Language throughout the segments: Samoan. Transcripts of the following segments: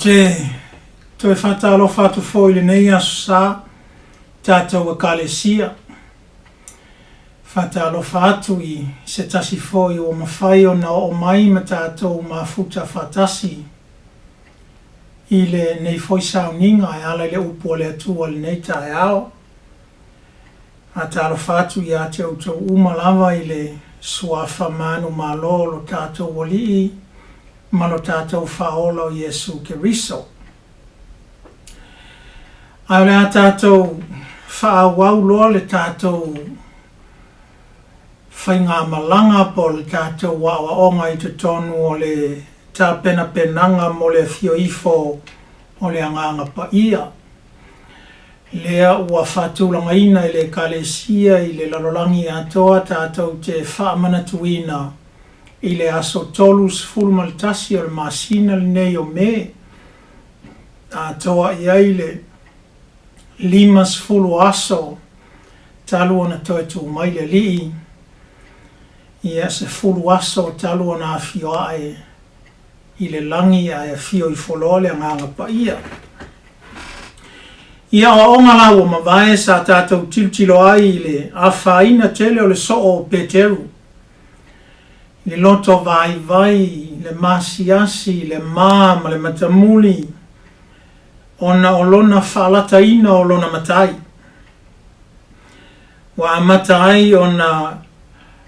te toe faatalofa atu foi i lenei Aso Sa, tatou Ekalesia. Faatalofa atu i se tasi foi ua mafai ona oo mai ma tatou mafuta faatasi i lenei foi sauniga e ala i le Upu a le Atua i lenei taeao. Faatalofa atu ia te outou uma lava i le Suafa manumalo o lo tatou Alii ma lo tatou Faaola o Iesu Keriso. Ae o le a tatou faaauau loa le tatou faigamalaga po o le tatou aoaoga i totonu o le tapenapenaga mo le afio ifo o le Agaga Paia, lea ua faatulagaina e le Ekalesia i le lalolagi atoa tatou te faamanatuina i le aso 31 o le masina lenei o Me, atoa i ai le 50 aso talu ona toe tu mai le Alii, ia 10 aso talu ona afio ae i le lagi ae afio ifo loa le Agaga Paia. I aoaoga la ua mavae sa tatou tilotilo ai i le afaina tele o le soo o Peteru, i le loto vaivai, le masiasi, le ma ma le matamuli, ona o lona faalataina o lona matai. Ua amata ai ona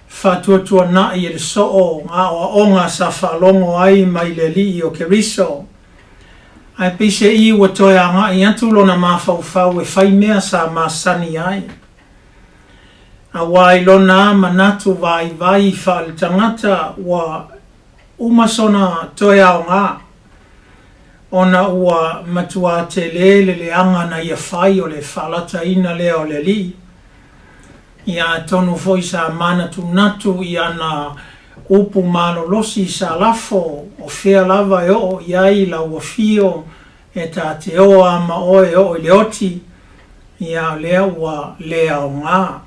faatuatuanai e le soo aoaoga sa faalogo ai mai le Alii o Keriso, ae peiseai ua toe agai atu lona mafaufau e fai mea sa masani ai. Aua i lona manatu vaivai faaletagata ua uma sona toe aoga, ona ua matuā tele le leaga na ia fai o le faalataina lea o le Alii. Ia atonu foi sa manatunatu i ana upu malolosi sa lafo, o fea lava e oo i ai lau afio e ta te o a ma oe e oo i le oti, ia o lea ua le aoga.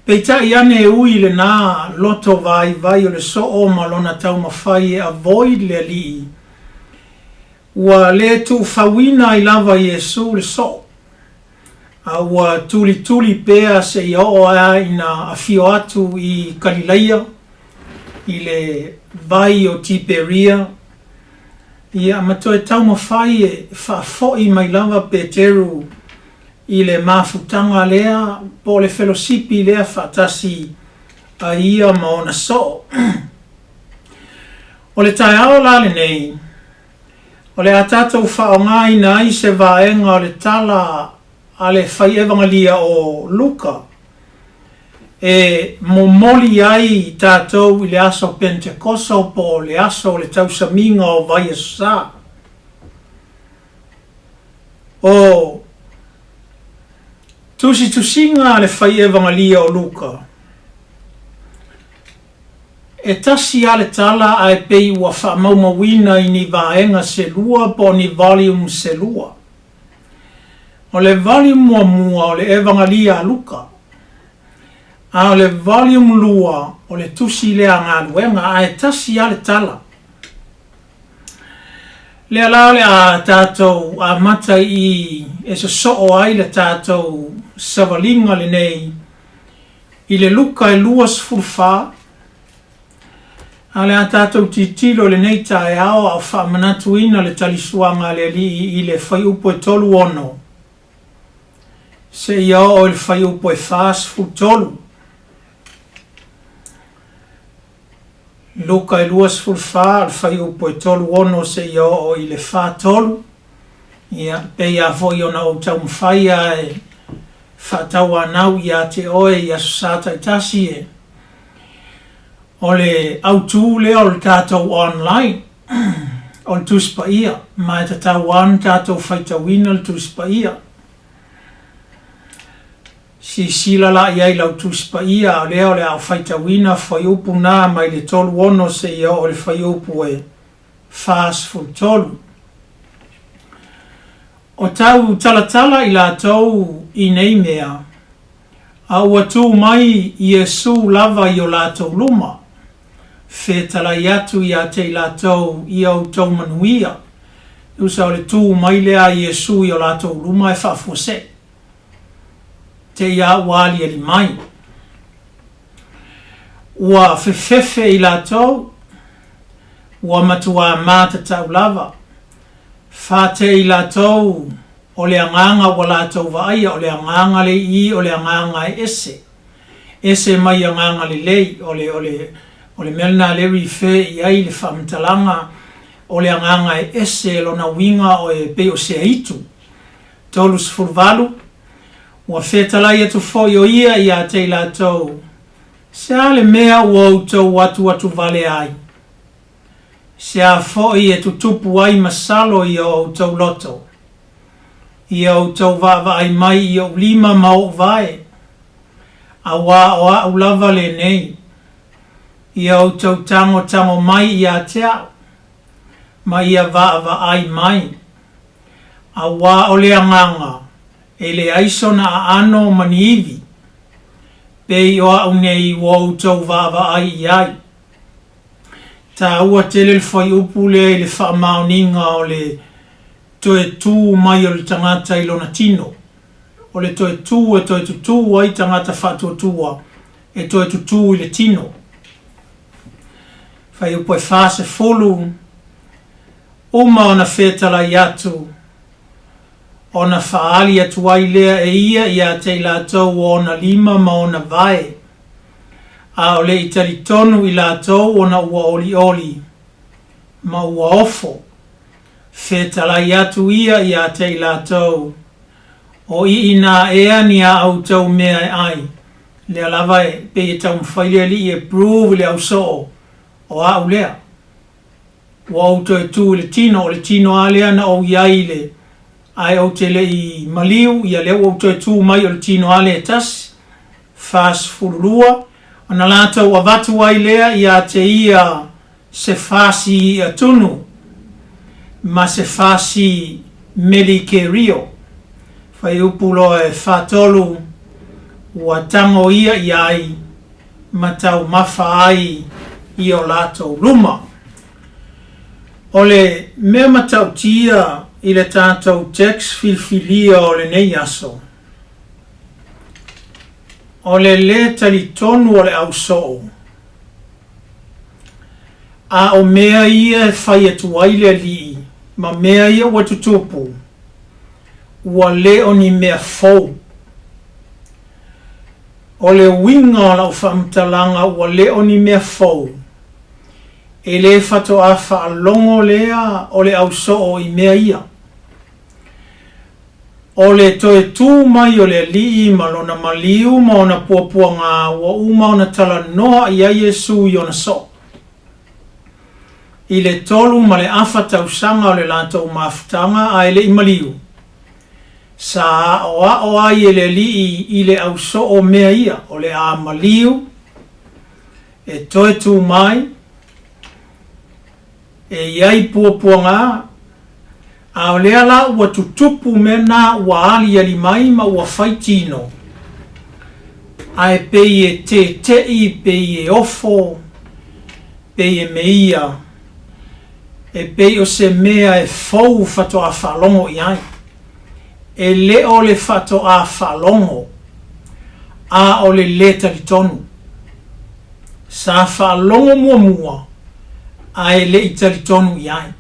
Peitai ane e ui i lena loto vaivai o le soo ma lona taumafai e avoid le Alii, ua le tuufauina ai lava Iesu le soo, a ua tulituli pea seia oo a ina afio atu i Kalilaia, i le vai o Tiperia, ia ma toe taumafai e faafoi mai lava Peteru i le mafutaga lea po o le felosipi lea faatasi a ia ma ona soo. O le taeao la lenei, o le a tatou faaaogaina ai se vaega o le tala a le fai evagalia o Luka e momoli ai tatou i le aso Penetekoso po o le aso o le tausamiga o Vaiaso Sa. O tusitusiga a le fai evagalia o Luka, e tasi lava le tala ae pei ua faamaumauina i ni vaega se lua po o ni volume se lua. O le volume muamua o le Evagalia a Luka, a o le volume lua o le tusi lea a Galuega, ae tasi lava le tala. Lea la o le a tatou amata i e sosoo ai le tatou savaliga lenei i le Luka e 24, A o le a tatou tilotilo i lenei taeao a o faamanatuina le talisuaga a le Alii i le fuaiupu e 36 seia oo i le fuaiupu e 43. Luka e 24, o le fuaiupu e 36 seia oo i le 43. Ia, pei lava foi ona ou taumafai lava e faatauanau ia te oe i Aso Sa taitasi e O le autū lea o le tatou online, o le Tusi Paia, ma e tatau lava ona tatou faitauina le Tusi Paia. Silasila la i ai i lau Tusi Paia, a o lea o le a ou faitauina fuaiupu na mai le 36 seia oo i le fuaiupu e 43. O tau talatala i latou i nei mea, A ua tu mai Iesu lava i o latou luma, fetalai atu ia te i latou ia outou manuia. Tusa o le tu mai lea a Iesu i o latou luma e faafuasei, teia ua aliali mai. Ua fefefe i latou, ua matuā matatau lava, fatei latou o le agaga ua latou vaaia, o le agaga le i, o le agaga e ese, ese mai agaga lelei, o le, o le, o le mea lena lea e refer i ai le faamatalaga, o le agaga e ese lona uiga o e pei o se aitu. 38, Ua fetalai atu foi o ia ia te i latou, Se a le mea ua outou atuatuvale ai? Se a foi e tutupu ai masalo i o outou loto? Ia outou vaavaai mai i ou lima ma ou vae, auā o a'u lava lenei. Ia outou tagotago mai ia te a'u, ma ia vaavaai mai, auā o le agaga e leai sona aano ma ni ivi, pei o a'u nei ua outou vaavaai i ai. Taua tele le fuaiupu lea i le faamaoniga o le toe tu mai o le tagata i lona tino. O le toe tu e toe tutū ai tagata faatuatua e toe tutū i le tino. Fuaiupu e 40, Uma ona fetalai atu, ona faaali atu ai lea e ia ia te i latou o ona lima ma ona vae, a o le i talitonu i latou ona ua olioli ma ua ofo, fetalai atu ia ia te i latou, O iina ea ni a outou mea e ai, lea lava e pei e taumafai le Alii e prove i le ausoo, o a'u lea. Ua ou toe tu i le tino, o le tino a lea na ou i ai i le, ae ou te le i maliu, ia lea ua ou toe tu mai o le tino a lea e tasi. 42, Ona latou avatu ai lea ia te ia se fasi i'a tunu ma se fasi melikerio. Fuaiupu loa e 43, ua tago ia i ai ma taumafa ai i o latou luma. O le mea matautia i le tatou text filifilia o lenei aso, o le lē talitonu o le ausoo, a o mea ia e fai atu ai le Alii ma mea ia ua tutupu, ua le o ni mea fou. O le uiga o lau faamatalaga ua le o ni mea fou, e le faatoa faalogo lea o le ausoo i mea ia. O le toe tu mai o le Alii ma lona maliu ma ona puapuaga ua uma ona talanoa i ai Iesu i ona soo. I le 3 1/2 tausaga o le latou mafutaga ae le i maliu, sa aoao ai e le Alii i le ausoo mea ia, o le a maliu, e toe tu mai, e i ai puapuaga, a o lea la ua tutupu mea na ua aliali mai ma ua fai tino, ae pei e teteʻi, pei e ofo, pei e meia, e pei o se mea e fou faatoa faalogo i ai. E le o le faatoa faalogo, a o le lē talitonu. Sa faalogo muamua ae le i talitonu i ai.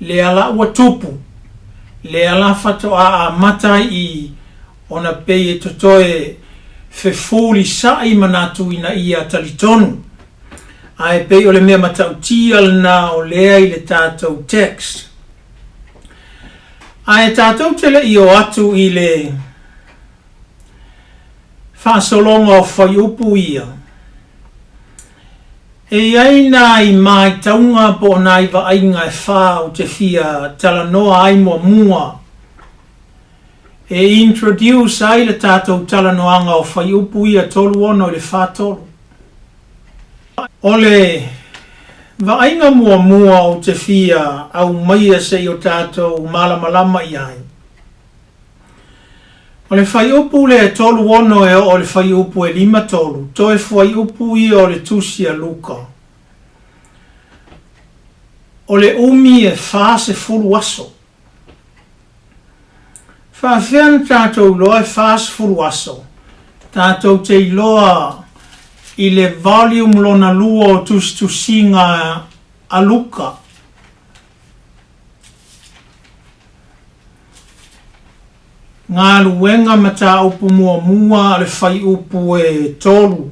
Lea la ua tupu, lea la faatoa amata ai i ona pei e totoe fefulisaʻi manatu ina ia talitonu. Ae pei o le mea matautia lena o lea i le tatou text. Ae tatou te le i o atu i le faasologa o fuaiupu ia, e i ai nai maitauga po o nai vaaiga e fā ou te fia talanoa ai muamua e introduce ai le tatou talanoaga o fuaiupu ia 36 i le 43. O le vaaiga muamua ou te fia aumaia se i o tatou malamalama i ai, o le fuaiupu lea e 36 e oo i le fuaiupu e 53, toe fuaiupu ia o le Tusi a Luka. O le umi e 40 aso. Faafefea ona tatou iloa e 40 aso? Tatou te iloa i le volume lona lua o tusitusiga a Luka. Galuega Mataupu Muamua a le Fuaiupu e 3.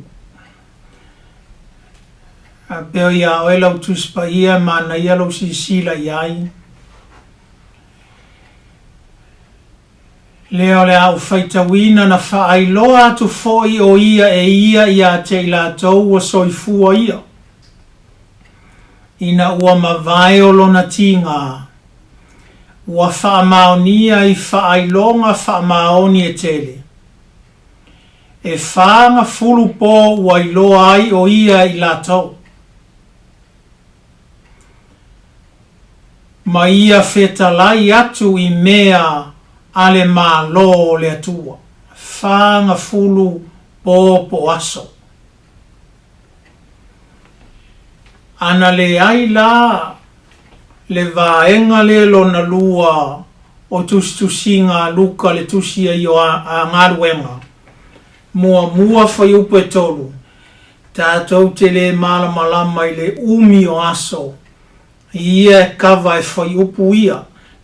Faapea ia oe lau Tusi Paia e manaia lou silasila i ai. Lea o le a ou faitauina na faailoa atu foi o ia e ia ia te i latou ua soifua ia, ina ua mavae o lona tiga, ua faamaonia i faailoga faamaoni e tele. E 40 po ua iloa ai o ia i latou. Ma ia fetalai atu i mea a le Malo o le Atua. 40 po po aso. Ana leai la le vaega lea lona lua o tusitusiga a Luka le tusi a Ioa Galuega, muamua fuaiupu e 3, tatou te le malamalama i le umi o aso ia e kava e fuaiupu ia,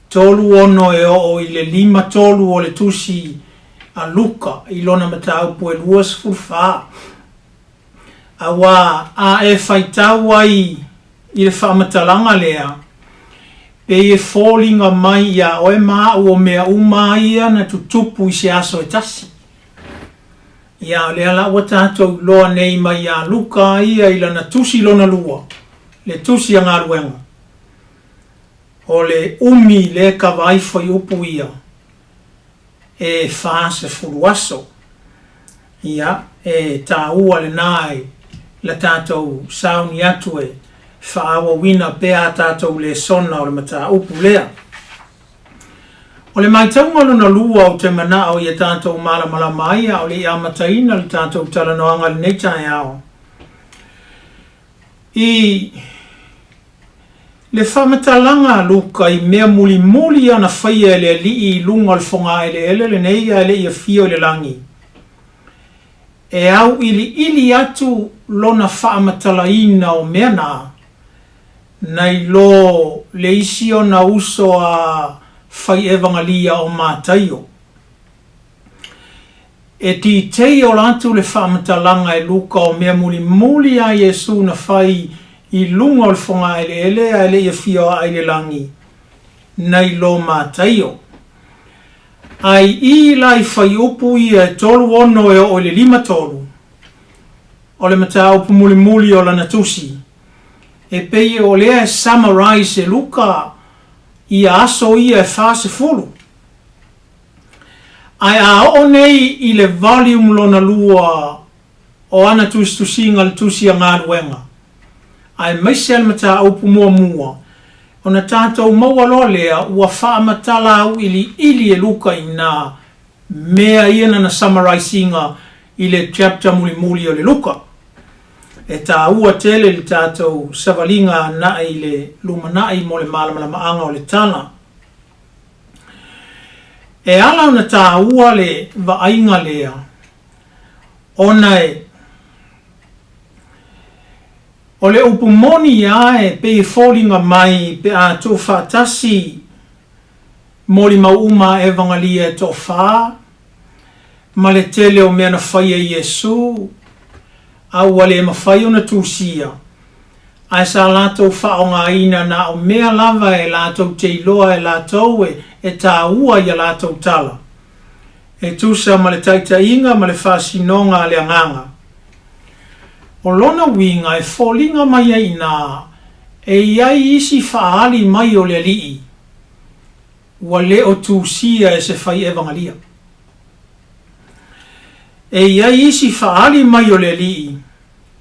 3 6 e oo i le 5 3 o le tusi a Luka i lona mataupu e 24. Auā a e faitau ai i le faamatalaga lea, pei e foliga mai iā oe ma aʻu o mea uma ia na tutupu i se aso e tasi. Ia, o lea la ua tatou iloa nei mai iā Luka ia i lana tusi lona lua, le tusi a galuega, o le umi lea e kava ai fuaiupu ia, e 40 aso. Ia, e taua lena i la tatou sauni atu e faaauauina pea a tatou lesona o le mataupu lea. O le matauga lona lua ou te manao ia tatou malamalama ai a o le i amataina le tatou talanoaga i lenei taeao, i le faamatalaga a Luka i mea mulimuli ana faia e le Alii i luga o le fogaeleele lenei ae le i afio i le lagi, e auiliili atu lona faamatalaina o mea na, nai lo le isi ona uso a fai evagalia o Mataio. E detail atu le faamatalaga e Luka o mea mulimuli a Iesu na fai i luga o le fogaeleele ae le i afio ae i le lagi, nai lo Mataio. Ae i i la i fuaiupu ia e 3 6 e oo i le 5 3, o le mataupu mulimuli o lana tusi, e pei o lea e summarize e Luka ia aso ia e 40. Ae a oo nei i le volume lona lua o ana tusitusiga le tusi a galuega, aemaise a le mataupu muamua, ona tatou maua loa lea ua faamatala auiliili e Luka i nā mea ia nana summarize ina i le chapter mulimuli o le Luka. E tāua tele le tatou savaliga anaʻi i le lumanaʻi mo le malamalamaaga o le tala. E ala ona tāua le vaaiga lea, ona e o le upu moni ia e pei e foliga mai pe a tuufaatasi molimau uma a Evagalia e toafa, ma le tele o mea na faia e Iesū, a ua le mafai ona tusia, ae sa latou faaaogaina na o mea lava e latou te iloa e latou e tāua i a latou tala, e tusa ma le taitaiga ma le faasinoga a le Agaga. O lona uiga e foliga mai ai inā e i ai isi faaali mai o le Alii, ua le o tusia e se fai evagalia. E i ai isi faaali mai o le Alii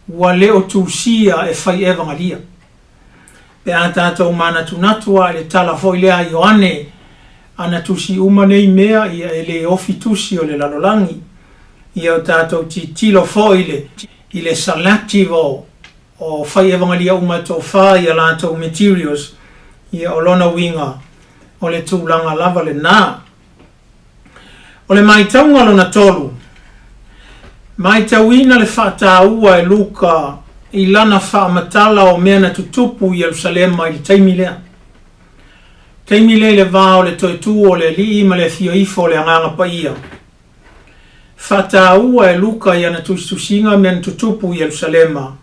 ua le o tusia e fai evagalia. Pe a tatou manatunatu a i le tala foi lea a Ioane, ana tusi uma nei mea ia e le ofi tusi o le lalolagi. Ia o tatou tilotilo foi i le i le selective o o fai evagalia uma e toafa i a latou materials. Ia, o lona uiga, o le tulaga lava lena. O le maitauga lona tolu, maitauina le faataua e Luka i lana faamatala o mea na tutupu i Ierusalema i le taimi lea. Taimi lea i le va o le toe tu o le Alii ma le afio ifo o le Agaga Paia. Faataua e Luka i ana tusitusiga mea na tutupu i Ierusalema,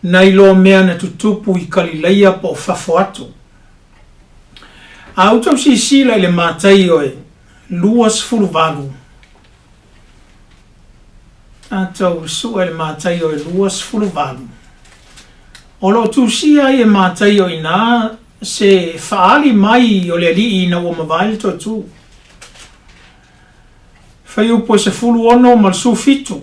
nai lo mea na tutupu i Kalilaia po o fafo atu. A outou silasila i le Mataio e 28, tatou sue le Mataio e 28, o lo o tusia ai e Mataio i ina se faaali mai o le Alii ina ua mavae le toetu. Fuaiupu e 16 ma le 17.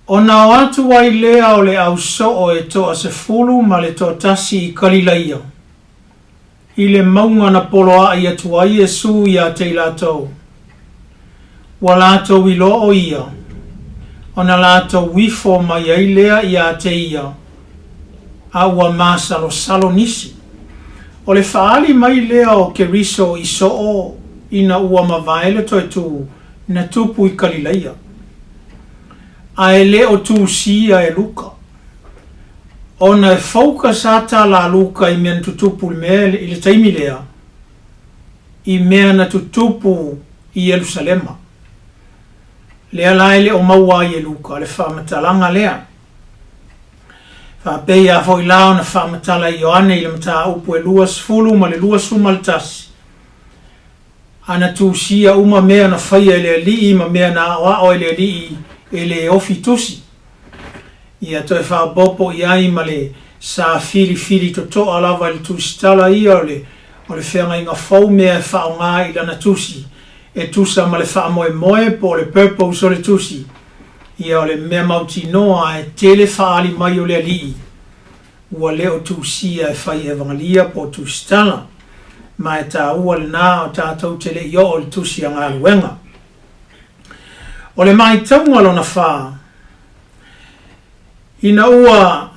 Ona o atu ai lea o le au soo e toasefulu ma le toatasi i Kalilaia, i le mauga na poloaʻi atu ai Iesu iā te i latou. Ua latou iloa o ia, ona latou ifo mai ai lea iā te ia, a ua masalosalo nisi. O le faaali mai lea o Keriso i soo ina ua mavae le toetu na tupu i Kalilaia, a e le o tusia e Luka. Ona e focus a tala a Luka i mea na tutupu i le mea i le taimi lea, i mea na tutupu i Ierusalema. Lea la e le o maua ai e Luka le faamatalaga lea. Faapei a foi la ona faamatala e Ioane i le mataupu e 20 ma le 21, A na tusia uma mea na faia e le Alii ma mea na aoao e le Alii e le ofi tusi, ia toe faaopoopo i ai ma le sa filifili totoa lava i le tusitala ia o le o le feagaiga fou mea e faaaoga i lana tusi e tusa ma le faamoemoe po o le purpose o le tusi, ia o le mea mautinoa e tele faaali mai o le Alii. Ua le o tusia e fai evagalia po o tusitala, ma e taua lena o tatou te le i oo i le tusi a galuega. O le maitauga lona fa, ina ua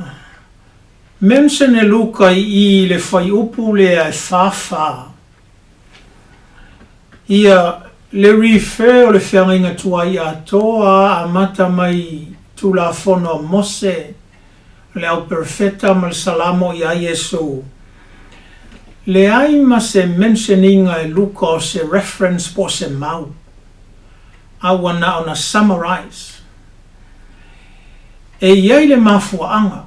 mention e Luka i i le fuaiupu lea e fa fa, Ia, le refer o le feagaiga tuai atoa amata mai Tulafono a Mose, le Au Perofeta ma le Salamo ia Iesu. Leai ma se mention iga e Luka o se reference po o se mau, a ua na ona summarize. E i ai le mafuaaga.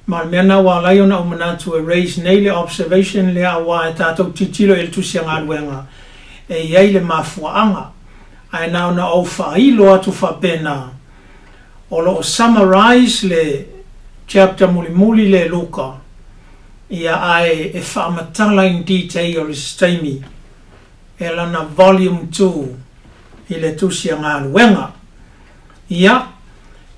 Ma o le mea lena ua ala ai ona ou manatu e raise nei le observation lea aua e tatou tilotilo i ai le tusi a galuega e i ai le mafuaaga ae na ona ou faailo atu faapena o lo o summarize le chapter mulimuli lea e Luka ia ae e faamatala in detail i se taimi e lana volume ii i le tusi a galuega. Ia,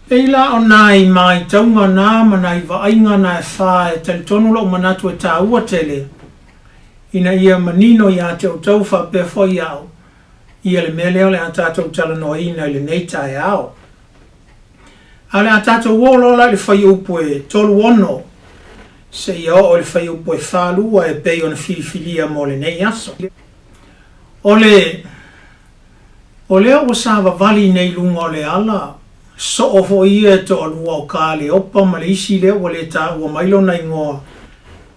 pei la o nai maitauga na ma nai vaaiga na e fa e talitonu lou manatu e taua tele ina ia manino ia te outou faapea foi au ia le mea lea o le a tatou talanoaina i lenei taeao. A o le a tatou o loa la i le fuaiupu e 36 seia oo i le fuaiupu e 42 e pei ona filifilia mo lenei aso. O le O lea ua savavali nei i luga o le ala, soo foi ia e toalua o Kaleopa ma le isi lea ua le taua mai lona igoa,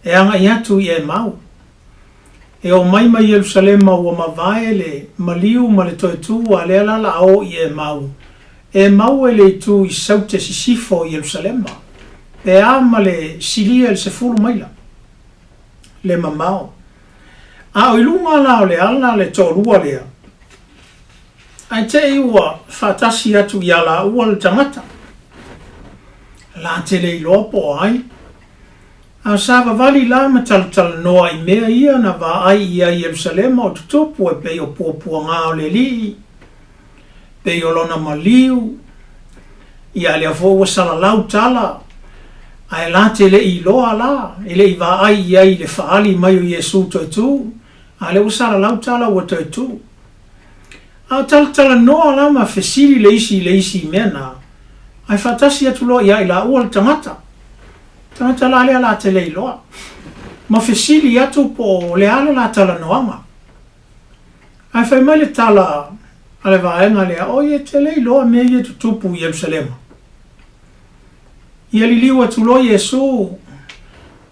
e agai atu i Emau. E omai mai Ierusalema ua mavae le maliu ma le toe tu a lea la la o i Emau. Emau e le itu i saute sisifo o Ierusalema, pe a ma le silia i le 10 maila le mamao. A o i luga la o le ala le toalua lea, ae te i ua faatasi atu iā lāua le tagata. La te le iloa po o ai. A savavali la ma talatalanoa i mea ia na vaai i ai Ierusalema o tutupu e pei o puapuagā o le Alii, pei o lona maliu, ia lea foi ua salalau tala, ae la te le i iloa la, e le i vaai i ai i le faaali mai o Iesu toe tu, a lea ua salalau tala ua toe tu. A o talatalanoa la ma fesili le isi i le isi i mea na, ae faatasi atu loa ia i laua le tagata. Tagata la lea la te le iloa. Ma fesili atu po o le a le la talanoaga. Ae fai mai le tala a le vaega lea, Oi, e te le iloa mea ia e tutupu i Ierusalema. Ia liliu atu loa Iesu,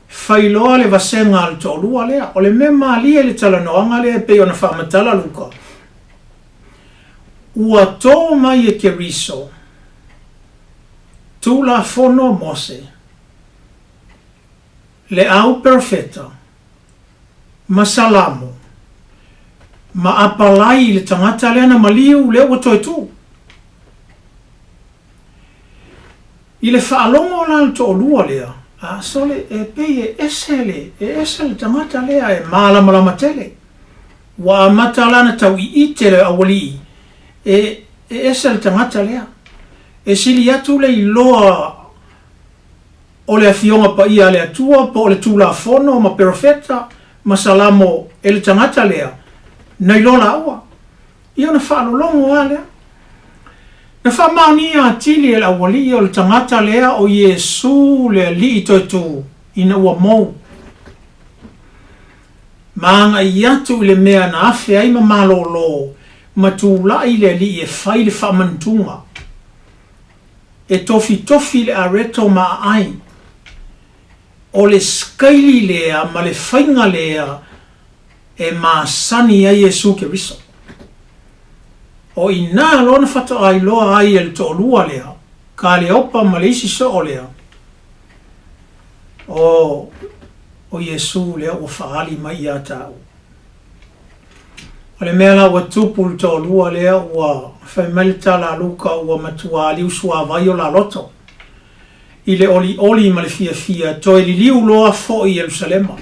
fai loa le vasega a le toalua lea. O le mea malie i le talanoaga lea e pei ona faamatala Luka, ua tō mai e Keriso Tulafono a Mose, le au perofeta, ma Salamo, ma apalai i le tagata lea na maliu lea ua toe tu. I le faalogo la le toalua lea, a sole, e pei e ese le, e ese le tagata lea e malamalama tele. Ua amata la na tauiite le aualii, e, e ese le tagata lea. E sili atu le iloa o le Afioga Paia a le Atua po o le Tulafono ma Perofeta ma Salamo e le tagata lea, na iloa laua. Ia ona faalologo lava lea. Na faamaonia atili e le aualii o le tagata lea o Iesu le Alii Toetū ina ua mou. Ma agai atu i le mea na afe ai ma malōlō ma tulai le Alii e fai le faamanutuga. E tofitofi le areto ma aai. O le sikaili lea ma le faiga lea e masani ai Iesu Keriso. O i inā lona faatoa iloa ai e le toalua lea, Kaleopa ma le isi soo lea, o, o Iesu lea ua faaali mai iā tāua. O le mea la ua tupu i le toalua lea ua fai mai le tala a Luka ua matuā liusuavai o la loto i le olioli ma le fiafia toe liliu loa foi i Ierusalema.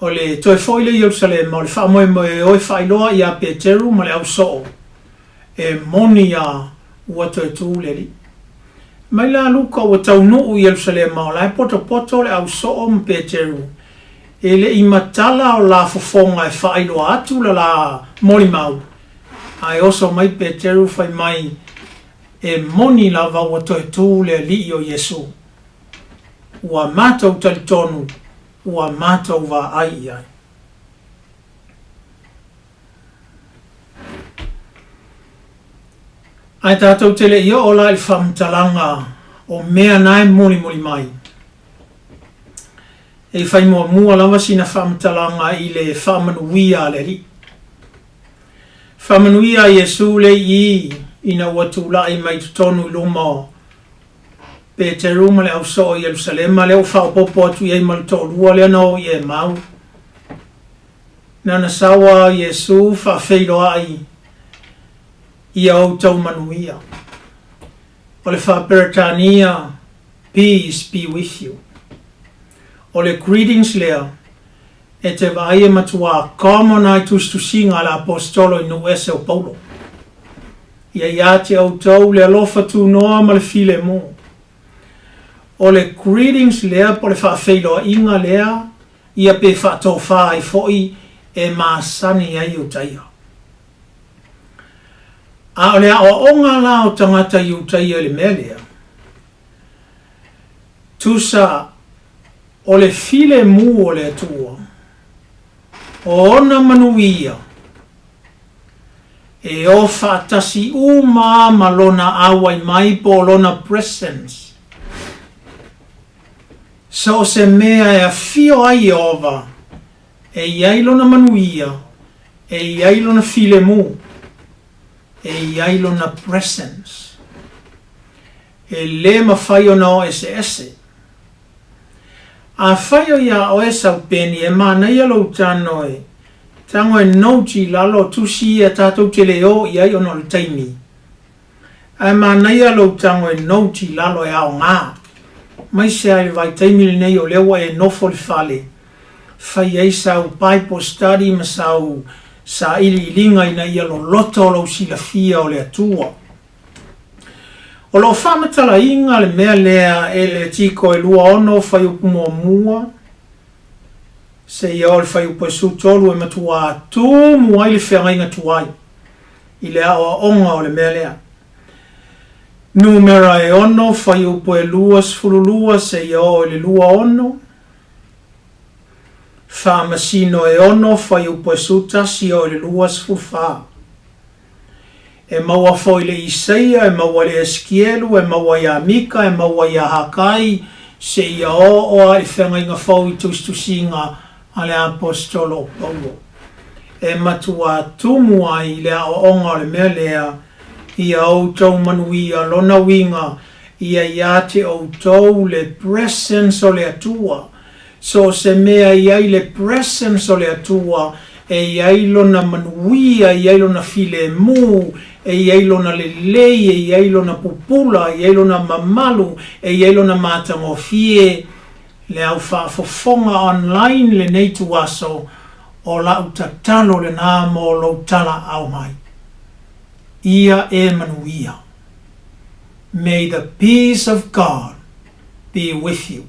O le toe foi lea i Ierusalema o le faamoemoe e o e faailoa iā Peteru ma le au soo e moni a ua toe tu le Alii. Mai la Luka ua taunuu i Ierusalema o la e potopoto le au soo ma Peteru e le i matala o la fofoga e faailoa atu la la molimau, ae oso mai Peteru fai mai e moni lava ua toe tu le Alii o Iesu. Ua matou talitonu, ua matou vaai i ai. Ae tatou te le i oo la i le faamatalaga o mea na e mulimuli mai. E fai muamua lava sina faamatalaga i le faamanuia a le Alii. Faamanuia a Iesu le i ina ua tulai mai totonu i luma o Peteru ma le au soo i Ierusalema, lea ua faaopoopo atu i ai ma le toalua lea na o i Emau. Nana saua a Iesu faafeiloai ia outou manuia. O le faa-Peretania, Peace be with you. O le greetings lea e te vaai e matuā common ai tusitusiga a le Aposetolo i nuu ese o Paulo. Ia iā te outou le alofa tunoa ma le filemu. O le greetings lea po o le faafeiloaiga lea ia pe faatofa ai foi e masani ai Iutaia. A o le aoaoga la o tagata Iutaia i le mea lea, tusa o le filemu o le Atua, o ona manuia, e o faatasi uma ma lona auai mai po o lona presence. So o se mea e afio ai Ieova, e i ai lona manuia, e i ai lona filemu, e i ai lona presence. E lē mafai ona o eseese. Afai o iā oe sau peni, e manaia lou tano e tago e note i lalo o tusi ia tatou te le o i ai ona o le taimi. Ae manaia lou tago e note i lalo e aoga. Maise a i le vaitaimi lenei o lea ua e nofo i le fale, fai ai sau Bible study ma sau sailiiliga ina ia loloto lou silafia o le Atua. O lo o faamatalaina le mea lea e le Tiko e 26 fuaiupu muamua seia oo i le fuaiupu e 13 e matuā tumu ai le feagaiga tuai i le aoaoga o le mea lea. Numera e 6, fuaiupu e 22 seia oo i le 26. Faamasino e 6, fuaiupu e 11 e oo i le 24. E maua foi i le Isaia, e maua i le Esikielu, e maua iā Mika, e maua iā Hakai, seia oo lava i le Feagaiga Fou i tusitusiga a le Aposetolo o Paulo. E matuā tumu ai le aoaoga o le mea lea, ia outou manuia lona uiga ia iā te outou le presence o le Atua, So o se mea e i ai le presence o le Atua, e i ai Lona manuia, e i ai Lona filemu, e i ai Lona lelei, e i ai Lona pupula, e i ai Lona mamalu, e i ai Lona matagofie. Le au faafofoga online lenei ituaso, o la'u tatalo lena mo lou talaau mai. Ia e manuia. May the peace of God be with you.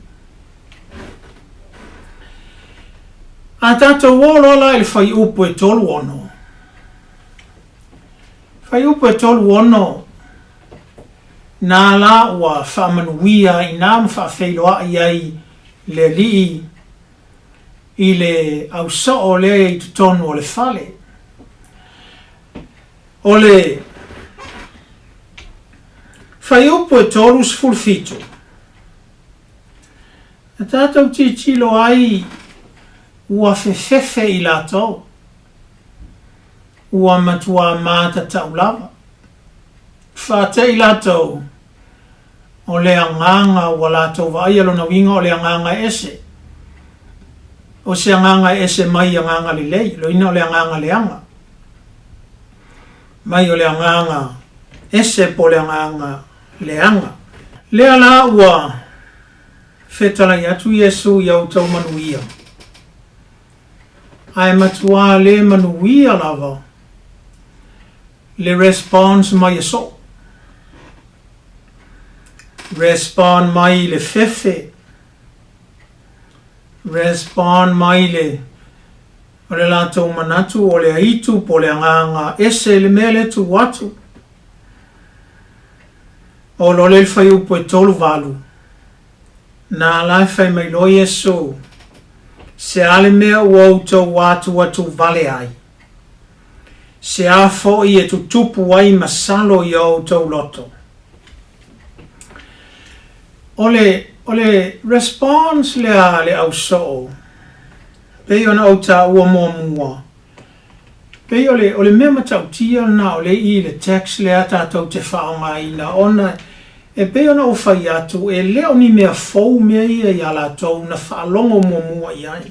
A tatou o loa la i le fuaiupu e 36. Fuaiupu e 36, nā la ua faamanuia inā ma faafeiloai ai le Alii i le ausoo lea i totonu o le fale. O le fuaiupu e 37, Na tatou tilotilo ai ua fefefe i latou, ua matuā matatau lava. Faate'i latou, o le agaga ua latou vaaia lona uiga o le agaga e ese. O se agaga e ese mai i agaga lelei, loina o le agaga leaga. Mai o le agaga ese po o le agaga leaga. Lea la ua fetalai atu Iesu i a outou manuia, ae matuā le manuia lava le response mai e soo. Respond mai le fefe, respond mai le o le latou manatu o le aitu po o le agaga ese le mea lea tuu atu. O loa lea i le fuaiupu e 38, na la e fai mai loa Iesu, Se a le mea ua outou atuatu vale ai? Se a foi e tutupu ai masalo i o outou loto? O le, o le response lea a le ausoo, pei ona ou taua muamua, Pei o le, o le mea matautia lena o le i le text lea tatou te faaaogaina ona e pei ona ou fai atu e le o ni mea fou mea ia iā latou na faalogo muamua i ai.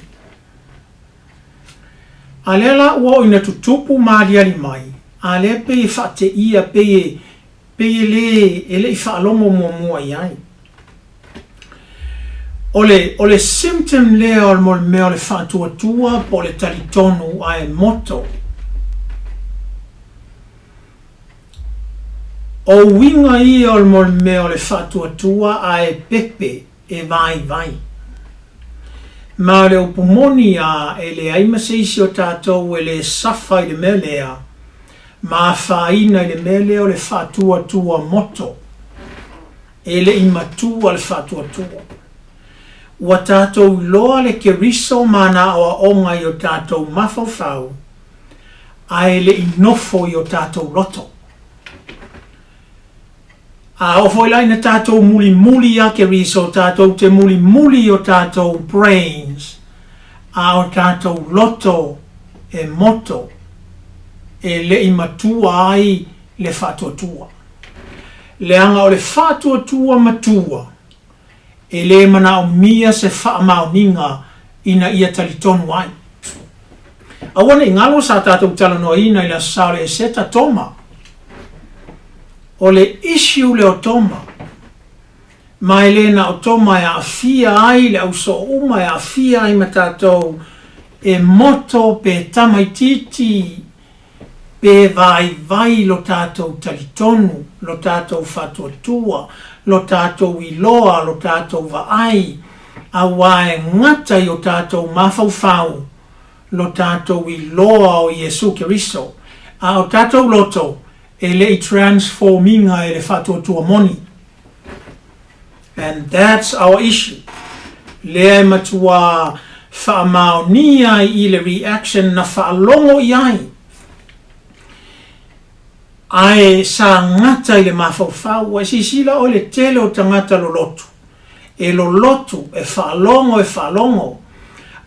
A lea la ua oo ina tutupu ma aliali mai, a lea pei e faateia, pei e, pei e le, e le i faalogo muamua i ai. O le, o le symptom lea o le mo le mea o le faatuatua po o le talitonu ae moto. O uiga ia o le mo le mea o le faatuatua ae pepe e vaivai. Ma o le upu moni a e leai ma se isi o tatou e le safa i le mea lea, ma afaina i le mea lea o le faatuatua moto. E le i matua le faatuatua. Ua tatou iloa le Keriso ma ana aoaoga i o tatou mafaufau, ae le i nofo i o tatou loto. A oo foi la ina tatou mulimuli iā Keriso, tatou te mulimuli i o tatou brains, a o tatou loto e moto, e le i matua ai le faatuatua. Leaga o le faatuatua matua, e le manaomia se faamaoniga ina ia talitonu ai. Aua ne i galo sa tatou talanoaina i le Aso Sa o le Eseta, Toma. O le issue lea o Toma, ma e le na o Toma e aafia ai le ausoo uma, e aafia ai ma tatou e moto pe tamaitiiti Pe vaivai lo tatou talitonu, lo tatou faatuatua, lo tatou iloa, lo tatou vaai, auā e gata i o tatou mafaufau lo tatou iloa o Iesu Keriso, a o tatou loto E le i transform ina e le faatuatua moni. And that's our issue. Lea e matuā faamaonia ai i le reaction na faalogo i ai. Ae sa gata i le mafaufau, ua e sisila oe i le tele o tagata lolotu. E lolotu, e faalogo, e faalogo,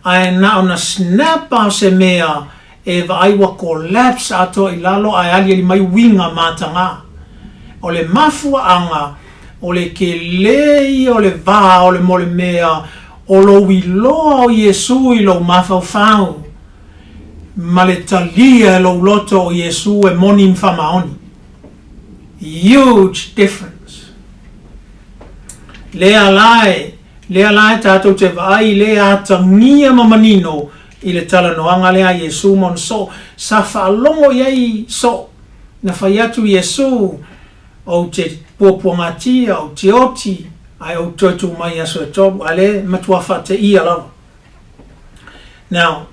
ae na ona snap lava o se mea e vaai ua collapse atoa i lalo ae aliali mai uiga mataga. O le mafuaaga, o le kele ia o le va o le molemea o lou iloa o Iesu i lou mafaufau ma le talia e lou loto o Iesu e moni ma faamaoni. Huge difference. Lea la e, lea la e tatou te vaai i le atagia ma manino i le talanoaga lea a Iesu ma ona soo. Sa faalogo i ai soo. Na fai atu Iesu, Ou te puapuagatia, ou te oti, ae ou toe tu mai i aso e tolu. A le matua faateia lava. Now,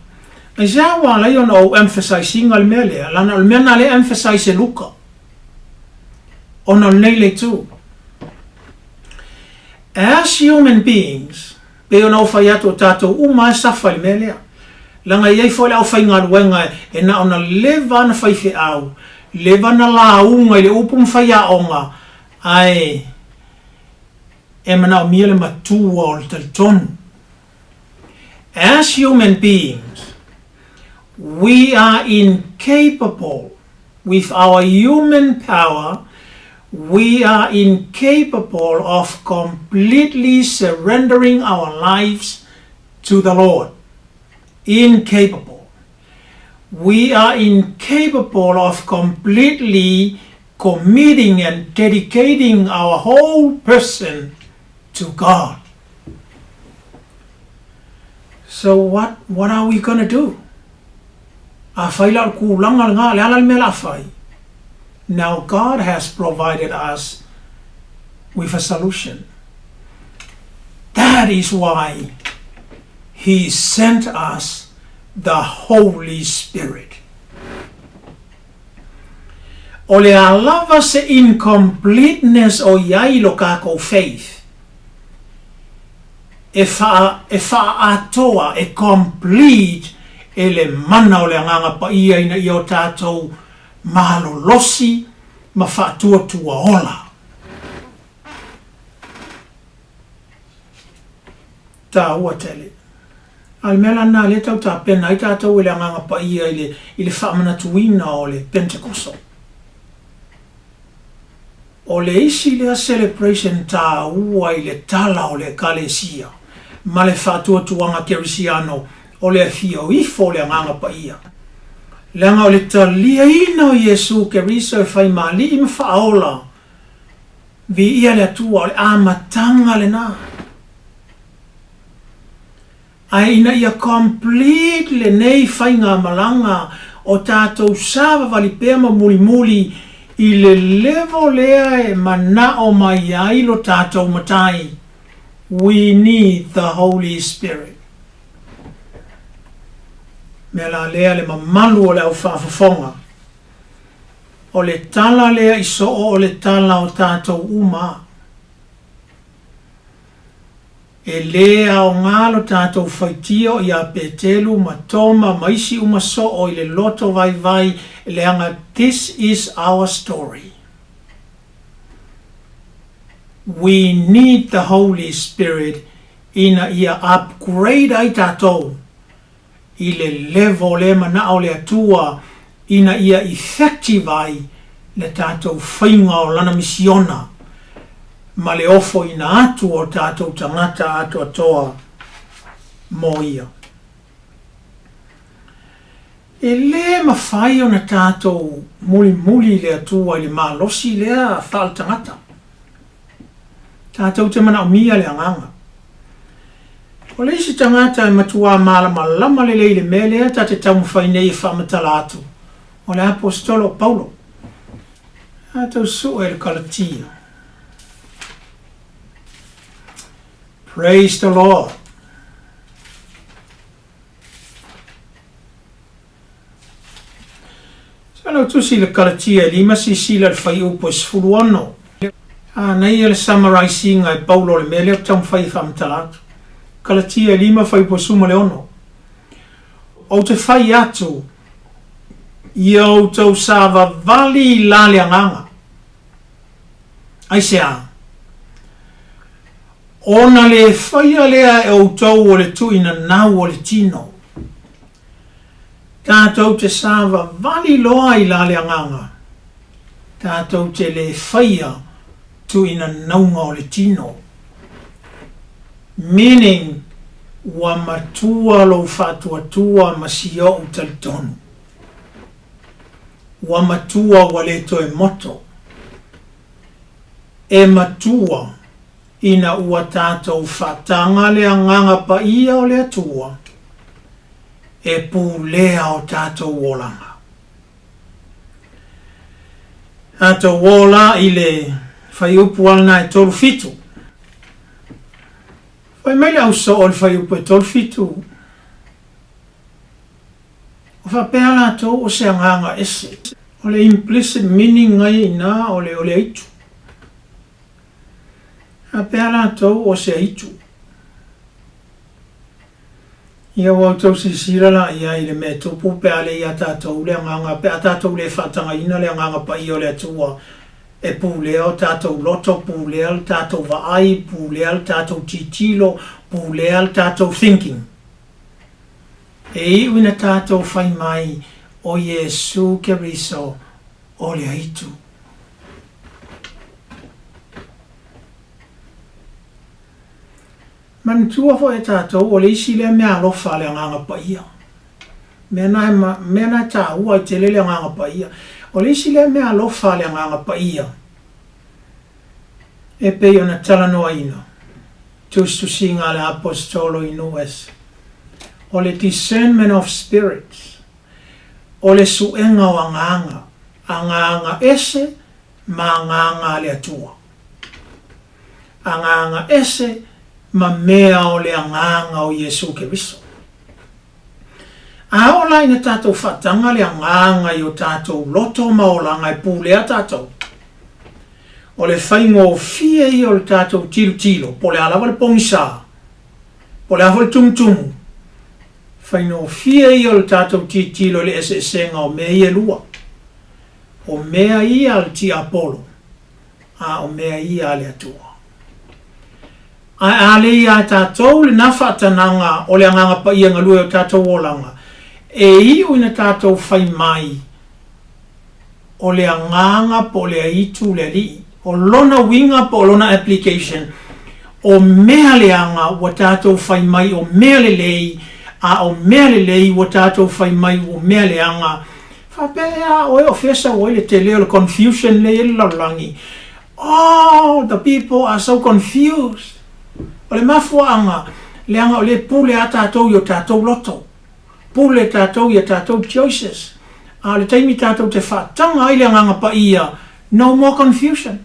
aisea ua ala ai ona ou emphasize ina le mea lea? Lana o le mea na lea emphasize e Luka. Ona o lenei le itu. As human beings, pei ona ou fai atu o tatou uma lava e safa i le mea lea. Leaga e i ai foi le aufaigaluega e na ona leva ana faifeau, leva ana lauga i le upu ma faiaoga, ae e manaomia le matua o le talitonu. As human beings, we are incapable with our human power, we are incapable of completely surrendering our lives to the Lord. Incapable. We are incapable of completely committing and dedicating our whole person to God. So what, what are we gonna do? Afai la o le kulaga lena, le a la le mea o le a fai? Now God has provided us with a solution. That is why He sent us the Holy Spirit. O le a lava se incompleteness o i ai i lo kakou faith, e wha, e whaaatoa, e complete e le mana o le Agaga Paia ina ia o tatou malolosi ma faatuatua ola. Taua tele. A o le mea la lena lea e tau tapena ai tatou e le Agaga Paia i le, i le faamanatuina o le Pentekoso. O le isi lea celebration taua i le tala o le Ekalesia ma le faatuatuaga Kerisiano o le afio ifo o le Agaga Paia. Leaga o le taliaina o Iesu Keriso e fai ma Alii ma Faaola, viia le Atua, o le amataga lena. Ae ina ia complete lenei faigamalaga o tatou savavali pea ma mulimuli i le level lea e manao mai ai lo tatou Matai, we need the Holy Spirit. Mea la lea le mamalu o le au faafofoga, o le tala lea i soo o le tala o tatou uma. E lē aoga lo tatou faitio iā Petelu ma Toma ma isi uma soo i le loto vaivai leaga this is our story. We need the Holy Spirit ina ia upgrade ai tatou i le level lea manao le Atua ina ia effective ai le tatou faiga o Lana misiona ma le ofoina atu o tatou tagata atoatoa mo Ia. E le mafai ona tatou mulimuli i le Atua i le malosi lea faaletagata. Tatou te manaomia le Agaga. O le isi tagata e matuā malamalama lelei i le mea lea ta te taumafai nei e faamatala atu, o le Aposetolo o Paulo. A tau sue le Kalatia. Praise the Lord. lau tusi i le Kalatia e lima silasila i le fuaiupu e 16. A na ia le summarise ina e Paulo o le mea lea ou te taumafai e faamatala atu. Kalatia e lima fuaiupu e 16. Ou te fai atu, ia outou savavali i la le agaga. Aisea? Ona le faia lea e outou o le tuuinanau o le tino. Tatou te savavali loa i la le agaga, tatou te le faia tuuinanauga o le tino. Meaning, ua matua lou faatuatua ma si ou talitonu. Ua matua ua le toe moto. E matua ina ua tatou faataga le Agaga Paia o le Atua e pulea o tatou olaga. Tatou ola i le fuaiupu a lena e 37. Fai mai le ausoo i le fuaiupu e 37, Ua faapea latou o se agaga ese. O le implicit meaning ai i ina o le o le aitu. Faapea latou o se aitu. Ia ua outou silasila la i ai i le mea e tupu pe a le ia tatou le agaga, pe a tatou le faatagaina le Agaga Paia o le Atua e pulea o tatou loto, pulea le tatou vaai, pulea le tatou tilotilo, pulea le tatou thinking. E iu ina tatou fai mai o Iesu Keriso o le aitu. Manatua foi e tatou o le isi lea mea alofa a le Agaga Paia. Mea na e, mea na e taua ai tele le Agaga Paia. O le isi lea mea alofa a le Agaga Paia e pei ona talanoaina, tusitusiga a le Aposetolo i nuu ese, o le discernment of spirits, o le suega o agaga, agaga ese ma agaga a le Atua. Agaga ese ma mea o le Agaga o Iesu Keriso. A oo la ina tatou faataga le Agaga i o tatou loto ma olaga e pulea tatou, o le faigofie ia o le tatou tilotilo, po o le a lava le pogisa, po o le a foi le tumutumu, faigofie ia o le tatou tilotilo i le eseesega o mea ia e lua, o mea ia a le tiapolo, a o mea ia a le Atua. Ae a le iā tatou lena faatanaga o le Agaga Paia galue o tatou olaga, e iu ina tatou fai mai o le Agaga po o le aitu le Alii. O lona uiga po o lona application, o mea leaga ua tatou fai mai o mea lelei, a o mea lelei ua tatou fai mai ua mea leaga. Faapea ea a oe o fea sau ai le tele o le confusion lea i ai le lalolagi? Oh, the people are so confused. O le mafuaaga, leaga o lea e pule a tatou i o tatou loto. Pule tatou i a tatou choices. A o le taimi tatou te faataga ai le Agaga Paia, no more confusion.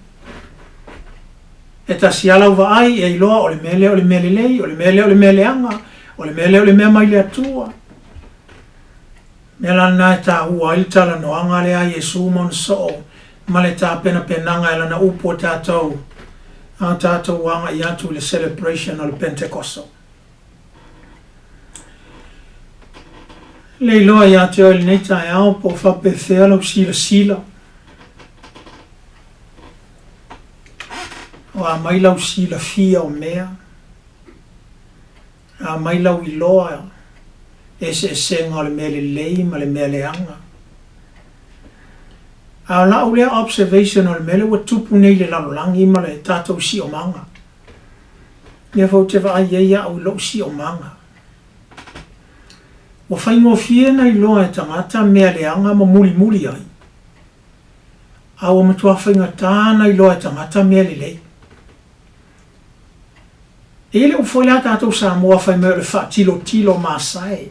E tasi a lau vaai e iloa o le mea lea o le mea lelei, o le mea lea o le mea leaga, o le mea lea o le mea mai le Atua. Mea la lena e taua ai le talanoaga lea a Iesu ma ona soo ma le tapenapenaga e lana upu a tatou, a tatou agai atu i le celebration o le Pentekoso. Le iloa ia te oe i lenei taeao po o faapefea lau silasila. O a mai lau silafia o mea. A mai lau iloa eseesega o le mea lelei ma le mea leaga. A o lau lea observation o le mea lea ua tupu nei i le lalolagi ma le tatou siomaga. Lea foi ou te vaai ai au i lou siomaga. Ua faigofie ona iloa e tagata mea leaga ma mulimuli ai, a ua matua faigata ona iloa e tagata mea lelei. E i ai le upu foi lea a tatou Samoa fai mai o le faatilotilo masae.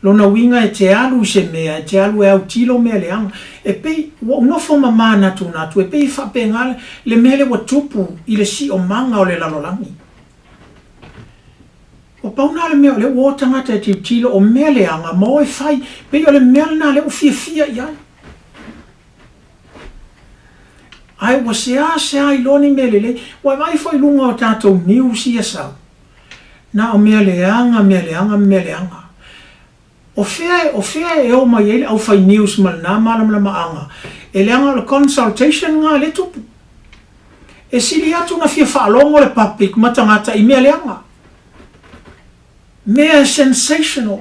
Lona uiga e te alu i se mea, e te alu e autilo mea leaga. E pei, ua ou nofo ma manatunatu, e pei e faapena le mea lea ua tupu i le siomaga o le lalolagi. Ua pau na o le mea o lea ua o tagata e tilotilo o mea leaga ma o e fai, pei o le mea lena lea ua fiafia i ai. Ae ua seasea iloa ni mea lelei. Ua e vaai foi i luga o tatou news ia sau, na o mea leaga, mea leaga ma mea leaga. O fea, o fea e o mai ai le aufai news ma lena malamalamaaga? E leaga o le consultation lena lea e tupu. E sili atu ona fia faalogo le public ma tagata i mea leaga. Mea e sensational.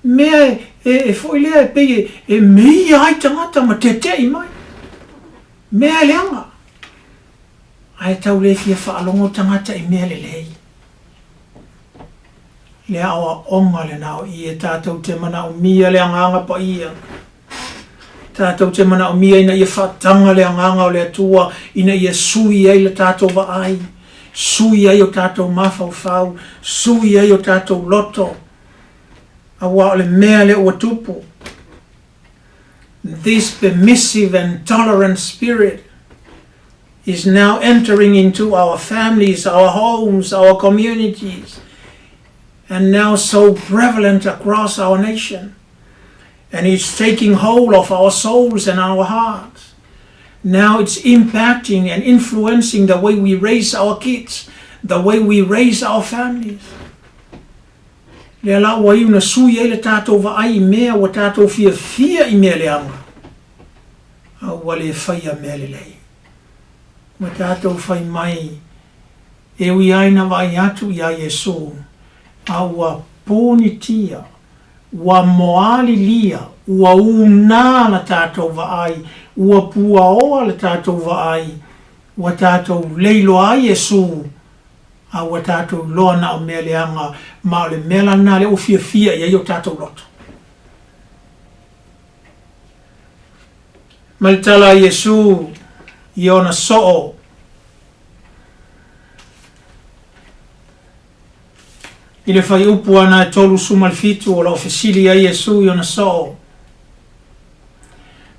Mea e, e foi lea e pei e, e meia ai tagata ma tete'i mai. Mea e leaga. Ae tau le fia faalogo tagata i mea lelei. Le aoaoga lena o i e tatou te manaomia le Agaga Paia. Tatou te manaomia ina ia faataga le Agaga o le Atua ina ia sui ai le tatou vaai, sui ai o tatou mafaufau, sui ai o tatou loto, aua o le mea lea ua tupu. This permissive and tolerant spirit is now entering into our families, our homes, our communities, and now so prevalent across our nation. And it's taking hold of our souls and our hearts. Now it's impacting and influencing the way we raise our kids, the way we raise our families. Lea la ua iu na sui ai le tatou vaai i mea ua tatou fiafia i mea leaga, a ua le faia mea lelei. Ua tatou fai mai, e ui ai na vaai atu iā Iesū, a ua punitia, ua moalilia, ua unā la tatou vaai, ua puaoa le tatou vaai, ua tatou leiloa ai Iesū, a ua tatou iloa na o mea leaga, ma o le mea la lena lea ua fiafia i ai o tatou loto. Ma le tala a Iesū i ona soo, I le fuaiupu ana e 37 o lo o fesili ai Iesū i ona soo,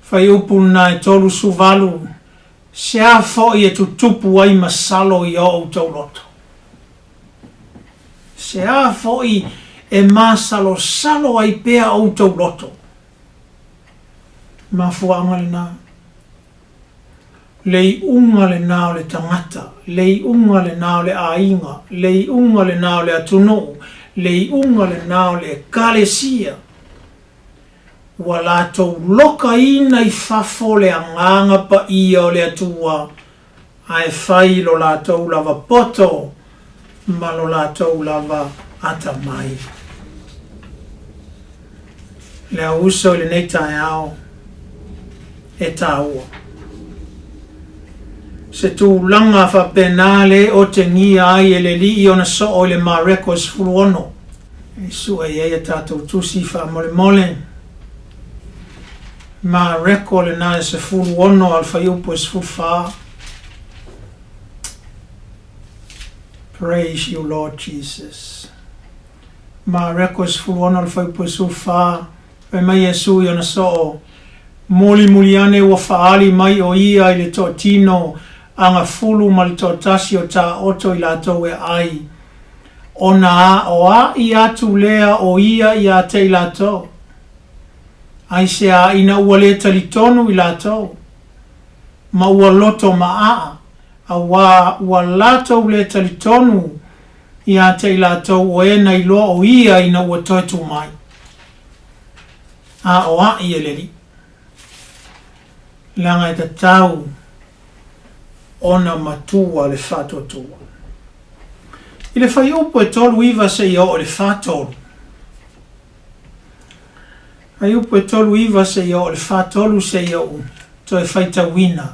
fuaiupu lena e 38, Se a foi e tutupu ai masalo i o outou loto? Se a foi e masalosalo ai pea outou loto? Mafuaaga lena. Le iuga lena o le tagata, le iuga lena o le aiga, le iuga lena o le atunuu, le iuga lena o le Ekalesia. Ua latou lokaina i fafo le Agaga Paia o le Atua, ae fai lo latou lava poto ma lo latou lava atamai. Le au uso i lenei taeao, e taua. Se tulaga faapena le otegia ai e le Alii ona soo i le Mareko e 16. E sue i ai a tatou tusi faamolemole. Mareko lena e 16 a le fuaiupu e 14. Praise you Lord Jesus. Mareko e 16 a le fuaiupu e 14, fai mai Iesu i ona soo, Mulimuli ane ua faaali mai o ia i le toatino agafulu ma le toatasi o taoto i latou e ai. Ona aoaʻi atu lea o ia iā te i latou. Aisea ina ua le talitonu i latou, ma ua loto maʻaʻa, auā ua latou le talitonu iā te i latou o e na iloa o ia ina ua toe tū mai. Aoaʻi e le Alii. Leaga e tatau ona matua le faatuatua. I le fuaiupu e 39 seia oo i le 43. Fuaiupu e 39 seia oo i le 43 seia ou toe faitauina.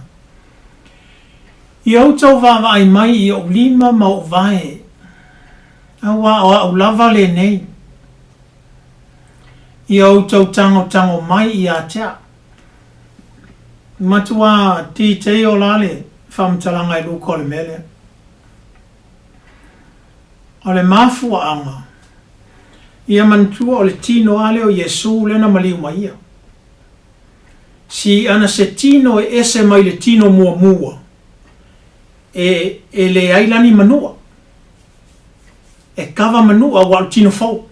Ia outou vaavaai mai i ou lima ma ou vae, auā o au lava lenei. Ia outou tagotago mai iā te au. Matua detail la le faamatalaga e Luka o le mea lea. O le mafuaaga, ia manatua o le tino a lea o Iesu lea na maliu mai ia. Si ana se tino e ese mai le tino muamua, e, e leai la ni manua. E kava manua aua o le tino fou.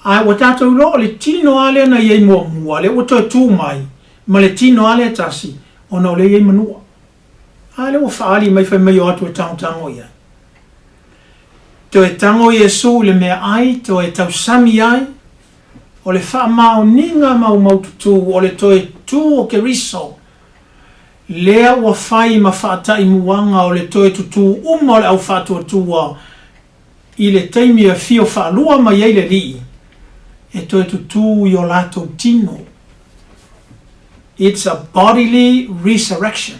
Ae ua tatou iloa o le tino lava lea na i ai muamua, lea ua toe tu mai ma le tino lava lea e tasi, ona o lea e i ai manua. A lea ua faaali mai fai mai o atu e tagotago i ai. Toe tago Iesu i le meaai, toe tausami ai, o le faamaoniga maumaututu o le toe tu o Keriso, lea ua fai ma faataimuaga o le toe tutū uma o le au faatuatua i le taimi e afio faalua mai ai le Alii, e toe tutū i o latou tino. It's a bodily resurrection.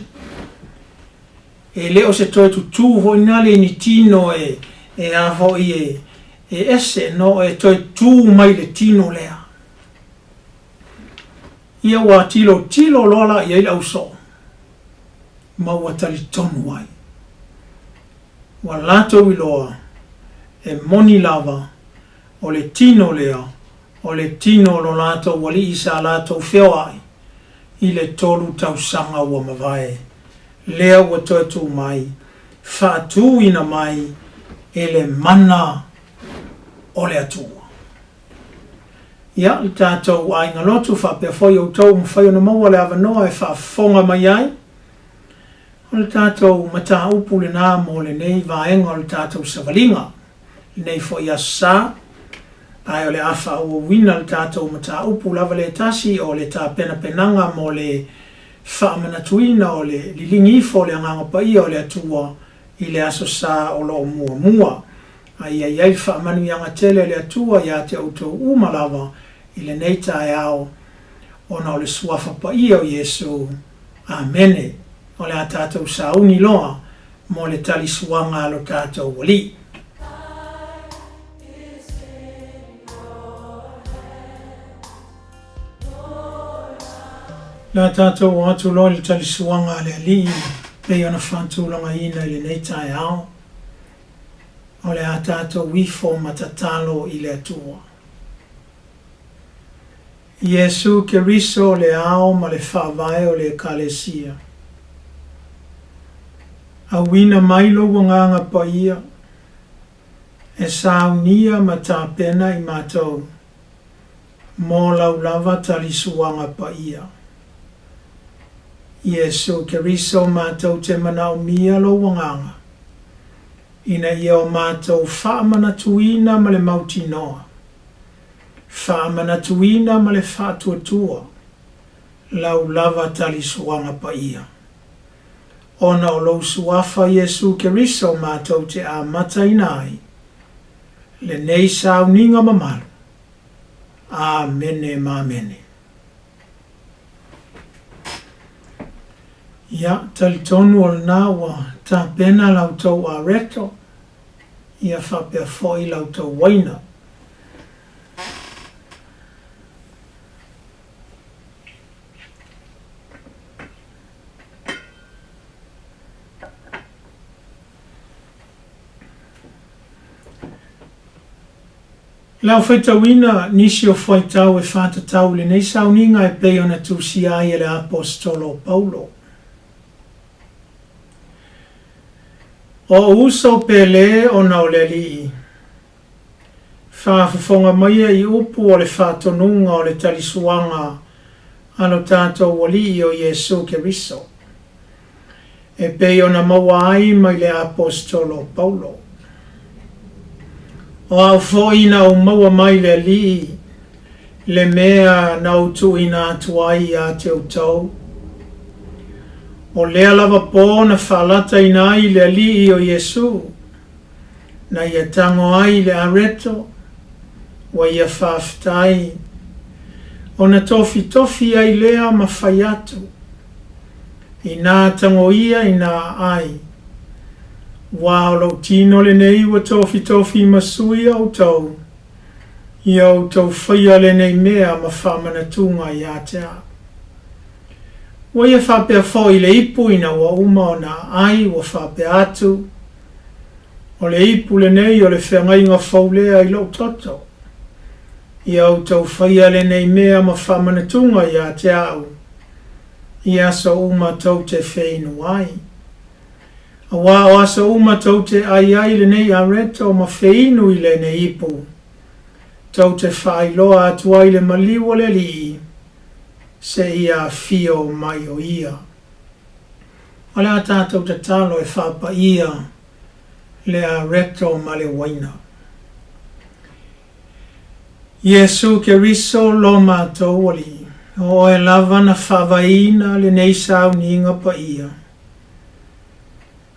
E le o se toe tutū foi nale i ni tino e, e a foi e, e ese, no, e toe tū mai le tino lea. Ia ua tilotilo loa la i ai le ausoo, ma ua talitonu ai. Ua latou iloa, e moni lava, o le tino lea, o le tino o lo latou alii sa latou feoai i le tolu tausaga ua mavae, lea ua toe tu mai, faatuina mai e le mana o le Atua. Ia, le tatou aiga lotu faapea foi outou ua mafai ona maua le avanoa e faafofoga mai ai, o le tatou mataupu lena mo lenei vaega o le tatou savaliga, lenei foi Aso Sa, ae o le a faaauauina le tatou mataupu lava le tasi o le tapenapenaga mo le faamanatuina o le liligi ifo o le Agaga Paia o le Atua i le Aso Sa o lo o muamua. A ia i ai le faamanuiaga tele a le Atua ia te outou uma lava i lenei taeao, ona o le Suafa Paia o Iesu. Amene. O le a tatou sauni loa mo le talisuaga a lo tatou Alii. O le a tatou o atu loa i le talisuaga a le Alii pei ona faatulagaina i lenei taeao. O le a tatou ifo ma tatalo i le Atua. Iesu Keriso le ao ma le faavae o le Ekalesia. Auina mai lou Agaga Paia e saunia ma tapena i matou mo lau lava talisuaga paia. Iesu Keriso matou te manaomia lou Agaga ina ia o matou faamanatuina ma le mautinoa, faamanatuina ma le faatuatua lau lava talisuaga paia. Ona o lou Suafa Iesu Keriso matou te amataina ai lenei sauniga mamalu. Amene ma amene. Ia, talitonu o lena ua tapena la outou areto, ia faapea foi la outou uaina. Lau faitauina nisi o fuaitau e faatatau i lenei sauniga e pei ona tusia ai e le Aposetolo o Paulo. O ou uso pele ona o le Alii, faafofoga maia i upu o le faatonuga o le talisuaga a lo tatou Alii o Iesu Keriso. e pei ona maua ai mai le Aposetolo o Paulo. O au foi na ou maua mai le Alii le mea na ou tuuina atu ai ia te outou, o lea lava pō na faalataina ai le Alii o Iesu, na ia tago ai le areto, ua ia faafetai, ona tofitofi ai lea ma fai atu. Inā tangoia inā ai. Wā o lou tino lenei ua tofitofi ma sui a outou, ia outou faia lenei mea ma faamanatuga ia te au. Ua ia faapea foi le ipu ina ua uma ona aai ua faapea atu, O le ipu lenei o le feagaiga fou lea i lou toto. Ia outou faia lenei mea ma faamanatuga ia te au. I aso uma tou te feinu ai. Aua o aso uma tou te ai ai lenei areto ma feinu i lenei ipu, tou te faailoa atu ai le maliu o le Alii, seia afio mai o Ia. O le a tatou tatalo e faapaia le areto ma le uaina. Iesu Keriso lo matou Alii, o Oe lava na faavaeina lenei sauniga paia.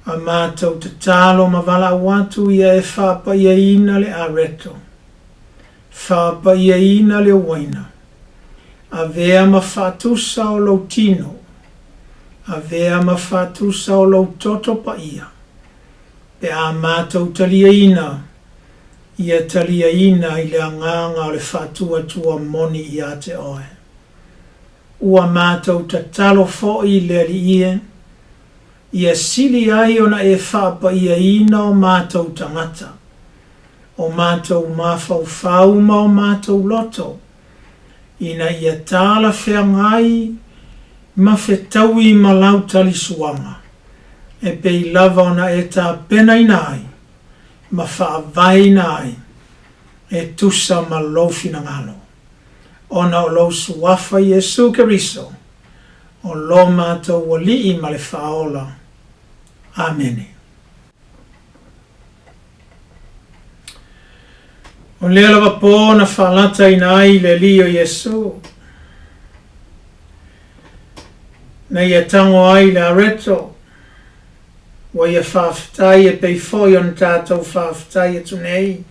A matou tatalo ma valaau atu ia e faapaiaina le areto, faapaiaina le uaina, avea ma faatusa o lou tino, avea ma faatusa o lou toto paia, pe a matou taliaina, ia taliaina i le agaga o le faatuatua moni ia te oe. Ua matou tatalo foi i le Alii e, ia sili ai ona e faapaiaina o matou tagata, o matou mafaufau ma o matou loto, ina ia talafeagai ma fetaui ma lau talisuaga, e pei lava ona e tapenaina ai ma faavaeina ai e tusa ma lou finagalo. Ona o lou Suafa Iesu Keriso, o lo matou Alii ma le Faaola. Amene. O lea lava pō na faalataina ai le Alii o Iesu, na ia tago ai le areto, ua ia faafetai e pei foi ona tatou faafetai atu nei.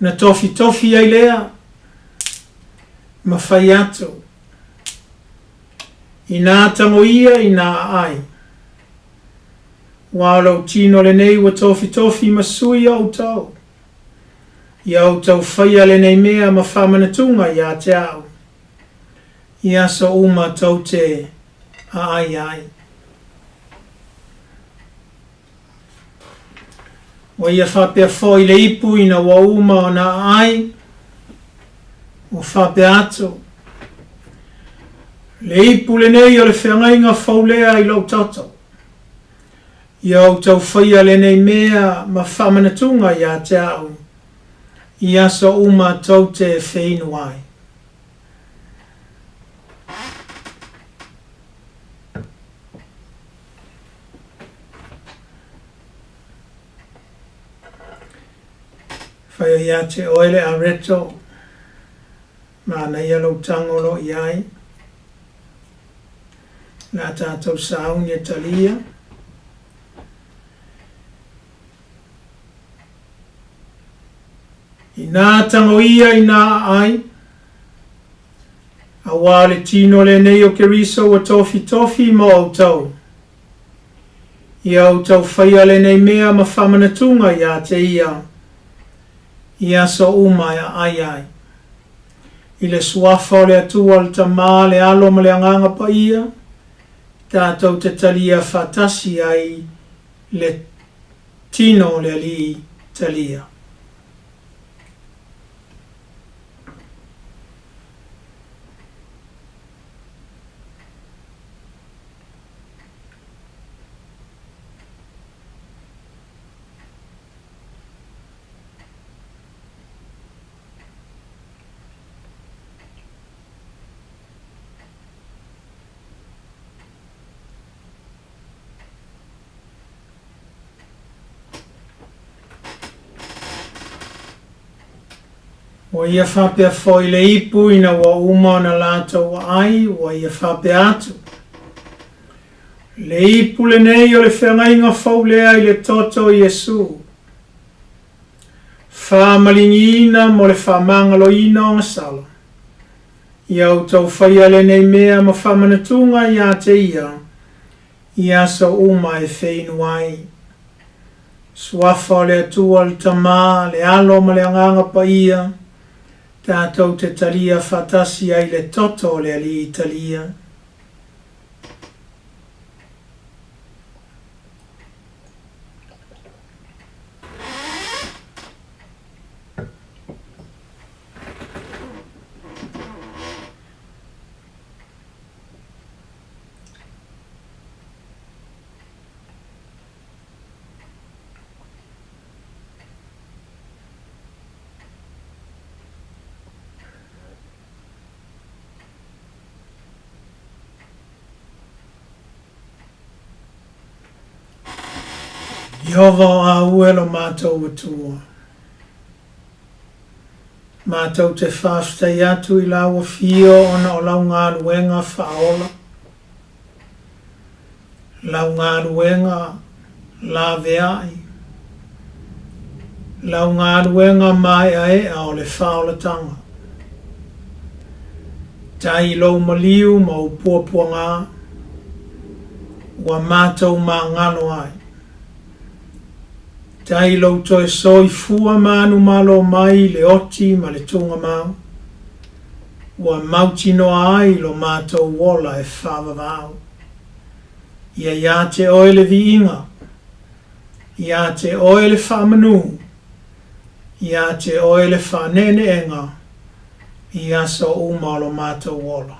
Na tofitofi ai lea ma fai atu, Inā tangoia, inā aai. Ua o lou tino lenei ua tofitofi ma sui o outou. Ia outou faia lenei mea ma faamanatuga ia te au, i aso uma tou te aai ai. Ua ia faapea foi le ipu ina ua uma ona aai, ua faapea atu, Le ipu lenei o le feagaiga fou lea i lou toto. Ia outou faia lenei mea ma faamanatuga ia te au, i aso uma tou te feinu ai. Whaia ia te oe le areto, manaia lou tago lo i ai. Le a tātou sauni e talia. Inā tango ia, inā aai, Auā le tino lenei o Keriso ua tofitofi mo outou. Ia outou faia lenei mea ma faamanatuga ia te ia, i aso uma e aai ai. I le Suafa o le Atua le Tama, le Alo ma le Agaga Paia, tatou te talia faatasi ai le tino o le Alii talia. Ua ia faapea foi le ipu ina ua uma ona latou aai, ua ia faapea atu, Le ipu lenei o le feagaiga fou lea i le toto o Iesu, faamaligiina mo le faamagaloina o gasala. Ia outou faia lenei mea ma faamanatuga ia te ia, i aso uma e feinu ai. Suafa o le Atua, le Tama, le Alo ma le Agaga Paia, tatou te talia faatasi ai le toto o le Alii Talia. Ieova o au e lo matou Atua. Matou te faafetai atu i lau afio ona o lau galuega faaola, lau galuega laveai, lau galuega maeaea o le faaolataga. Tai i lou maliu ma ou puapuaga, ua matou magalo ai. Tai i lou toe soifua manumalo mai i le oti ma le tugamau, ua mautinoa ai lo matou ola e faavavau. Ia ia te oe le viiga, ia te oe le faamanu, ia te oe le faaneeneega i aso uma o lo matou ola.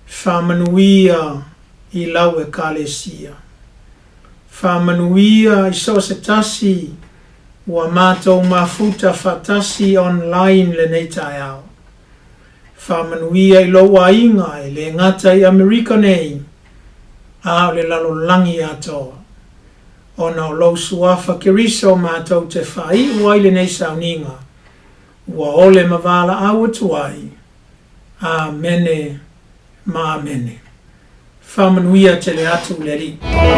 Faamanuia i lau Ekalesia. Faamanuia i so o se tasi ua matou mafuta faatasi online lenei taeao. Faamanuia i lou aiga e le gata i Amerika nei, a o le lalolagi atoa. Ona o lou Suafa Keriso matou te faaiu ai lenei sauniga, ua ole ma valaau atu ai. Amene ma amene. Faamanuia tele atu le Alii.